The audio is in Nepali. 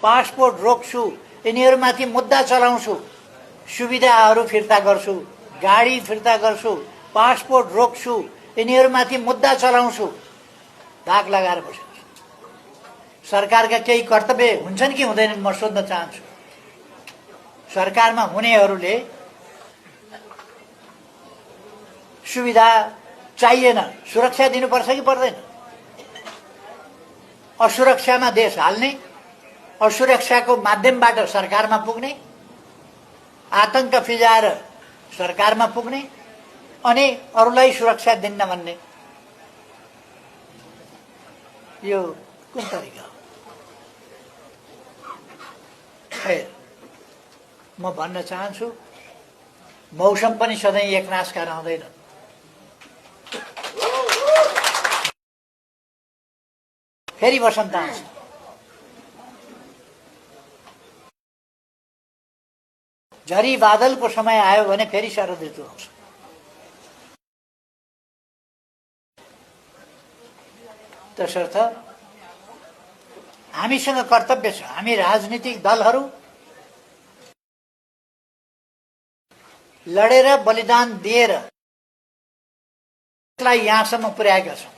पासपोर्ट रोक्छु, यिनीहरूमाथि मुद्दा चलाउँछु, सुविधाहरू फिर्ता गर्छु, गाडी फिर्ता गर्छु, पासपोर्ट रोक्छु, यिनीहरूमाथि मुद्दा चलाउँछु, धाक लगाएर बस्छु। सरकारका केही कर्तव्य हुन्छन् कि हुँदैनन् म सोध्न चाहन्छु। सरकारमा हुनेहरूले सुविधा चाहिएन, सुरक्षा दिनुपर्छ कि पर्दैन? असुरक्षामा देश हाल्ने, असुरक्षाको माध्यमबाट सरकारमा पुग्ने, आतंक फिजाएर सरकारमा पुग्ने अनि अरूलाई सुरक्षा दिन्न भन्ने, यो कुन तरिका हो? खैर, म भन्न चाहन्छु मौसम पनि सधैँ एकनासका रहँदैन। फेरि वसन्त आउँछ। झरी बादलको समय आयो भने फेरि शरद ऋतु आउँछ। तसर्थ हामीसँग कर्तव्य छ। हामी राजनीतिक दलहरू लडेर बलिदान दिएर यसलाई यहाँसम्म पुर्याएका छौँ।